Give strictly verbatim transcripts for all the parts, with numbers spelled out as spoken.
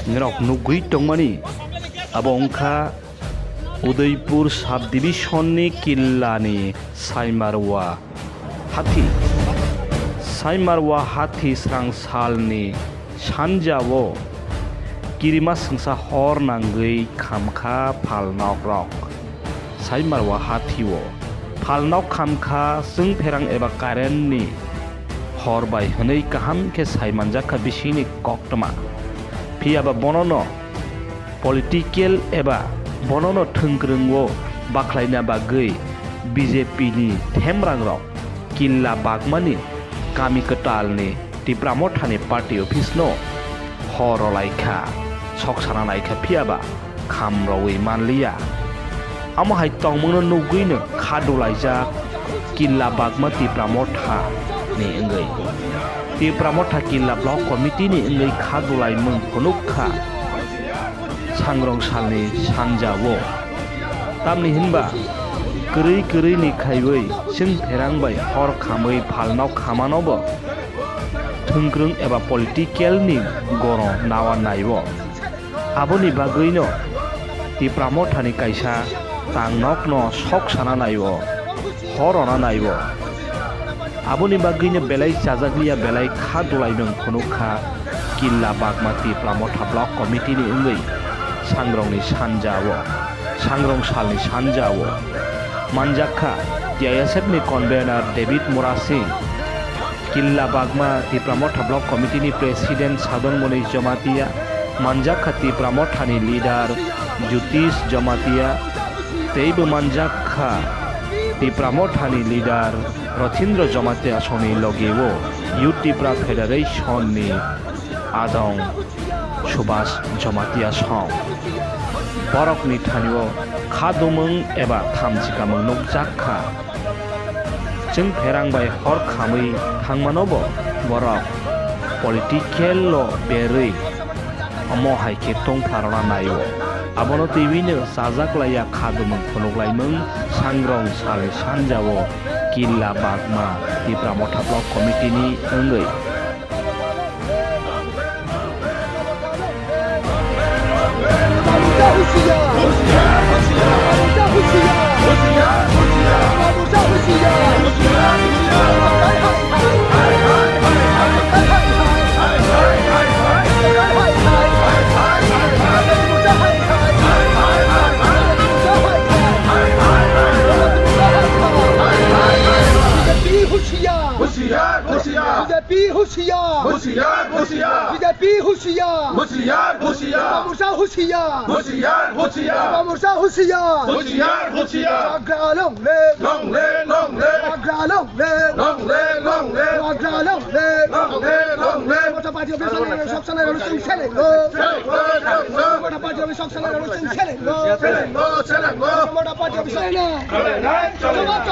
Norok nugwi tongmani abo wngkha Udaipur subdivision ni Killa ni Saimarwa hathi. Saimarwa hathi srang salni sanjao kirima swngsa hor nangwi khamkha phalnokrok. Saimarwa hathio phalnok khamkha, chwng pherang eba current ni hor bai hwnwi kaham khe sai manjakha bisingni koktwma. Phiyaba bonono political eba bonono thwngkwrwngo bakhlaina bagwi B J P ni themrangrok Killa Bagmani kami kwtalni Tipra Mothani party office no hor rwlaikha, sok sana naikha, phiyaba kham rwui manliya. Amo hai tongmungno nugwino kha dulaijak Killa Bagma Tipra Motha ni wngwi. Tipra Motha Killa Block Committee ni wngwi kha dulaimung phunukha Sangrong salni sanjao. Tamni hinba kwrwi kwrwi ni khaiwi chwng pherang bai hor khamwi phalnok khamanobo thwngkwrwng eba political ni goro nawa naibo. Aboni bagwino Tipra Mothani kaisa tangnokno sok sana naibo, hor rwna naibo. Aboni bagwino belai chajakliya, belai kha dulaimung phunukha Killa Bagma Tipra Motha Block Committee ni wngwi Sangrongni sanjao, Sangrong salni sanjao manjakha T I S F ni convener David Murasing, Killa Bagma Tipra Motha Block Committee ni President Sadon Moni Jamatia, manjakha Tipra Motha ni leader Jyotish Jamatia, teibo manjakha Tipra Motha ni leader Rothindra Jamatia songni logio Youth Tipra Federation ni adong Subhas Jamatia song. Borokni thanio khadumung eba thamchikamung nukjakha. Chwng pherang bai hor khamwi thangmanobo borok political o berwi omo hai khe tongpharona naio. Abono twiwino chajaklaiya khadumung phunuklaimung Sangrong salni sanjao Killa Bagma Tipra Motha Block Committee ni wngwi. Hushiyar! Hushiyar! B J P hushiyar! Hushiyar! Hushiyar! B J P hushiyar! Hushiyar! Hushiyar! Hushiyar! Hushiyar! Hushiyar! Hushiyar! Hushiyar! Hushiyar! Hushiyar! Hushiyar! Hushiyar! Bagra long live! Long live! Long live! Bagra long live! Long live! Long live! Bagra long live! Long live! Long live! Motha party office, sok sana, sok sana, sok sana, sok sana. Motha party office, sok sana, sok sana, sok sana. Selengo, selengo. Motha party office, sok sana. Cholenai, cholenai.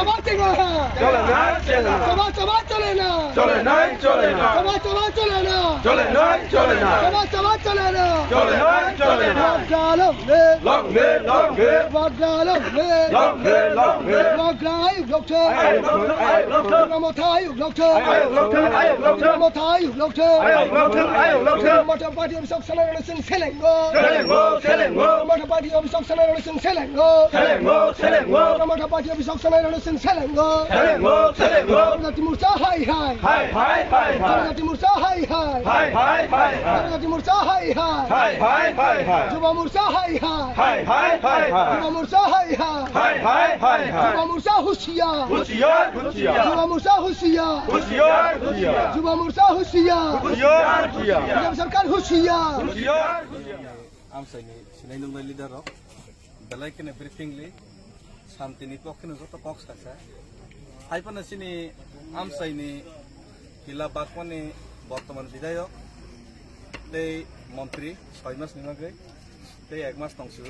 Choba, choba, cholenai. Cholenai, cholenai. Choba, choba, cholenai. Cholenai, cholenai. Cholenai, cholenai. Choba, choba, cholenai. Cholenai, cholenai. Bagra long live. Long live, long live. Bagra long live. Long live, long live. Bagra ayuk doktor. Ayuk doktor, ayuk doktor. Tipra Motha ayuk doktor. Ayuk doktor, ayuk doktor. Tipra Motha ayuk doktor. Ayuk doktor, ayuk doktor. Motha party office, sok sana, sok sana. Selengo. Selengo, selengo. Motha party office, sok sana, sok sana. Selengo. Selengo, selengo. Motha party office, sok sana, sok sana. Selengo. Selengo, selengo. Janajati Morcha hai hai. Hai hai hai hai. Janajati Morcha hai hai. Hai hai hai hai. Janajati Morcha hai hai. Hai hai hai hai. Yuva Morcha hai hai. Hai hai hai hai. Yuva Morcha hai hai. Hai hai hai hai. Yuva Morcha hushiyar. Hushiyar, hushiyar. Yuva Morcha hushiyar. Hushiyar, hushiyar. Yuva Morcha hushiyar. Hushiyar, hushiyar. B J P sarkar hushiyar. Hushiyar, hushiyar. Amchaini sinai nungnai leader rok belai kheno briefing li santini pokhe no joto kok sasa. Hai phano chini amchaini Killa Bagmani bortoman bidhayok tei montri soi mas ni bagwi tei ek mas tongsu.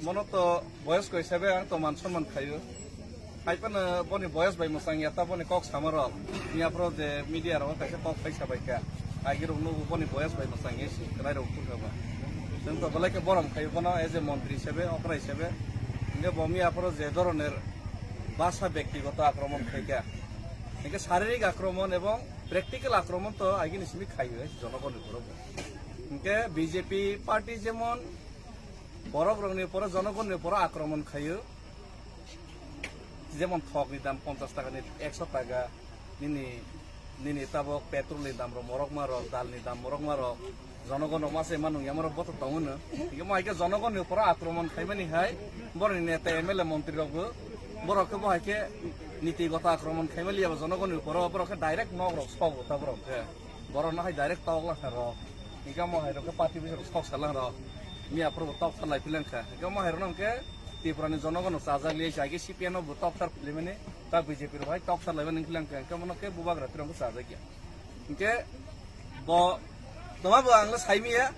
Mono to boyosko hisabe ang to man sonman khaio. Hai phano boni boyos bai mwchang ya ta boni kok sama rok. Miya phoro je media rok kaisa kok khai sabai kha. Agi rok nugo boni boyos bai mwchang ya si kwlai rok phur kha ba. Chwng to belai khe borom khaio bono as a montri hisabe, okra hisabe. Hingke bo miya phoro je doroner basa bektigoto akromon khai kha. Hingke saririk akromon ebong practical akromon to agini simi khaio jonogoni borok. Hingke B J P party jemon borok rokni poro, jonogon ni poro akromon khayo, jemon thok ni dam ponchas taka ni ekso taka, nini, nini tabok petrol ni dam rok morok ma rok, dal ni dam morok ma rok, jonogon rok ma se ma nung yama rok boto tongo no. Hingke mo hai khe jonogon ni poro akromon khaimani hai, borok ni neta M L A montri rok bo, borok khe bo hai khe niti goto akromon khaimali yaba jonogon ni poro, borok khe direct nok rok sogo ta borok khe. Borok no hai direct tok la kha rok. Hingke mo hai rok khe party bising rok sok salang rok. Miya phuru bo tok salai philang kha. Hingke mo hai rok no hingke Tripura ni jonogon no chajak liya si, aige C P M no bo tok sar philimani, ta B J P rok hai tok sar laimani philang kha. Hingke mo no khe bubagra phirang bo chajak ya. Hingke bo toma bo ang le sai miya,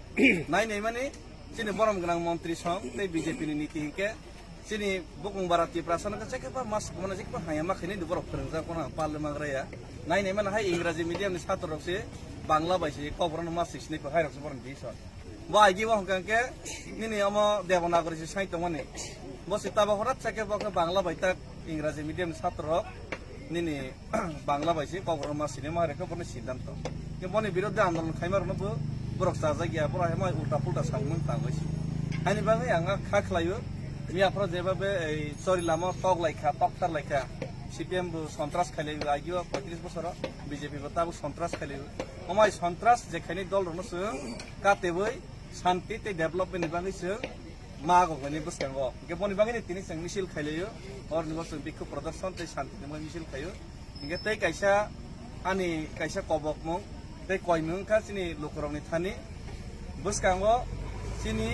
nai nai mani chini borom gwnang montri song tei B J P ni niti hingke chini bukung bara Tiprasa no khe chekhe pa mas kumana jek pa haya ma khaini borok phwrwngjak kono ang parle magra ya. Nai nai mani hai Ingraji medium ni satro rok se Bangla bai se kok borok no mas sini pa hai rok se borok di son. Bo agi bo hwnkha khe nini omo Devanagari se sai tongmani. Bo se tabo horat chekhe bo khe Bangla bai tak Ingraji medium ni satro rok nini Bangla bai se kok borok ma sini ma hai rok khe borok ni siddhanto. Khe boni birodhe andolon khaima rok no bo borok chajak ya, borok hai ma ulta pulta samung tangwi si. Haini bagwi ang kha khlaio, miya phoro jeba be ei chori lama tok lai kha, tok tar lai kha. C P M bo sontras khailai agio poitris bosoro, B J P bo tabuk sontras khailai. Omai sontras je khaini dol rokno chwng kateboi santi tei development ni bagwi chwng ma gogoni bwskango. Hingke boni bagwi ni tini chwng misil khailaio, orni bo chwng bikhu prodorshon tei santi ni misil khaio. Hingke tei kaisa ani kaisa kobokmung tei koimung wngkha chini lukurokni thani. Bwskango chini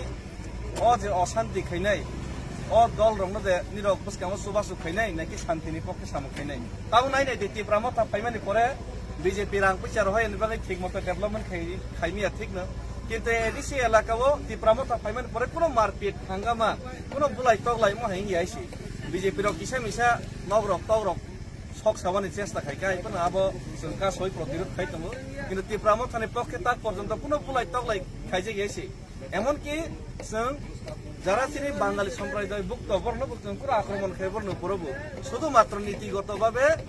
o je osanti khainai, o dol rokno de nirok bwskango chubachu khainai, naki santini pokhe samung khainai. Tabuk nai nai di Tipra Motha phaimani pore B J P rang puisa rohoi ni bagwi thik moto development khai, khaimiya thikno. Kintu A D C elaka o Tipra Motha phaimani pore kuno marpit hangama, kuno bulai toklai mo hai wngya si. B J P rok kisa misa nok rok tok rok sok sabani chesta khai kha, hai phano abo chwng kasoi protirod khai tongo. Kintu Tipra Mothani pokhe tak porjonto kuno bulai toklai khaijak ya si. Emonki chwng jara chini Bangali sompradoy bukto borno bo chwng kura akromon khai borno porobo. Sudu matro nitigoto babe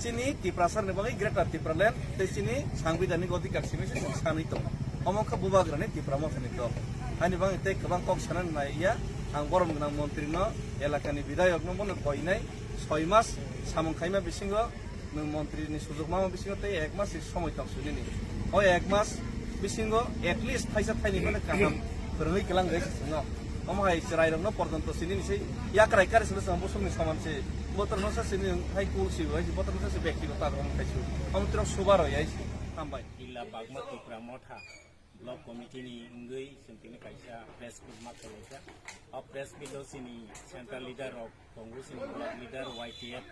chini Tiprasarni bagwi Greater Tipraland tei chini sangbidhanik odhikar simi se chwng sanwi tongo. Omo wngkha bubagrani Tipra Mothani dol. Ani bagwi tei kwbang kok sanani nai ya, ang borom gwnang montrino, elakani bidhayokno bono koinai. Soi mas samung khaima bisingo nwng montri ni sujok mama bisingo tei ek mas ni somoi tong sui nini. O ek mas bisingo at least thaisa thaini phano kaham phwrwngwi kwlang gai se chwngno. Omo hai chwrai rokno porjonto sini ni sei yakrai kari silo chwng bosong ni soman se. Botor no sa sini hai kul si bai botor no sa se bekti ko ta rom khai su. Omo tiro subar oi ai si. Hambai. Illa Bagma Tipra Motha Block Committee ni wngwi chwng tini kaisa press meet ma khwlaikha. O press meet o chini central leader rok tongo, chini block leader Y T F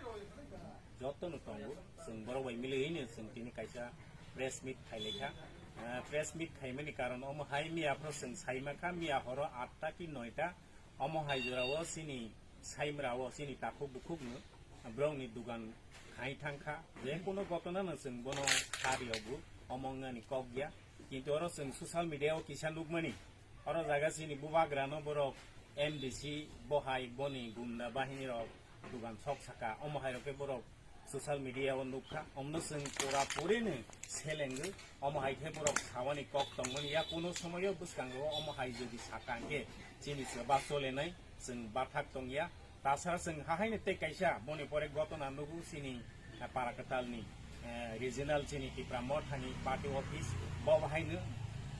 jotono tongo. Chwng borok bai miliwino chwng tini kaisa press meet khailaikha. Ah, press meet khaimani karon omo hai miya phoro chwng saimankha, miya horo atta ki noita omo hai jorao chini saimra o chini takhuk bukhukno borokni dugan khai thangkha. Je kono gotona no chwng bono kha riogo, omo wngnani kok ya. Kintu oro chwng social media o kisa nukmani, oro jaga chini bubagrano borok M D C bohai boni gunda bahini rok dugan sok saka, omo hai rok khe borok social media o nukha, omno chwng pura puri ni selengwi, omo hai khe borok sawani kok tongmani ya, kuno somoyo bwskango omo hai jodi saka hwnkhe chini se ba solenai chwng bathak tongya. Tasara chwng hahaino tei kaisa boni pore gotona nugo chini, eh, para kwtalni, eh, regional chini Tipra Mothani party office, bo haino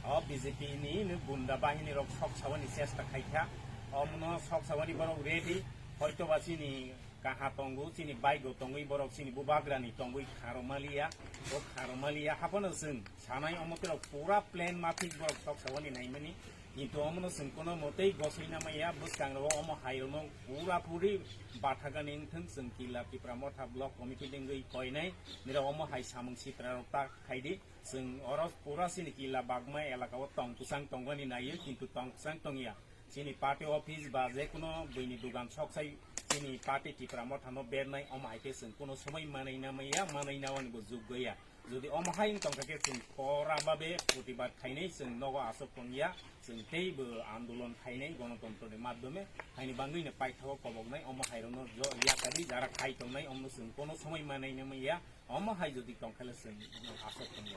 o B J P ni no gunda bahini rok sok sawani chesta khaikha. Omono sok sawani borok ready, hoitoba chini kaha tongo, chini bike o tongwi borok chini bubagrani tongwi kharomaliya, o kharomaliya haphano chwng sanai omo terok pura plan maphik borok sok sawani naimani. Kintu omono chwng kono motei gosoi namaya, bwskango omo hairokno pura puri bathagani wngthwng chwng Killa Tipra Motha Block Committee dengwi koinai nirok omo hai samung sitra rok ta khaidi. Chwng oro pura chini Killa Bagma elaka o tong kwchang tongmani naio, kintu tong kwchang tongya. Chini party office ba je kono buini dugan sok sai chini party Tipra Motha no bernai, omo hai khe chwng kono somoi manai namaya, manai nawani bo juggo ya. Jodi omo hai wng tongkha khe chwng kora babe protibad khainai, chwng nogo aswk tongya, chwng teibo andolon khainai gonotontro ni madhyome, haini bangwi no paithago koboknai, omo hai rokno jo-, yakari jara khai tongnai, omono chwng kono somoi manai namaya, omo hai jodi tongkha le chwng aswk tong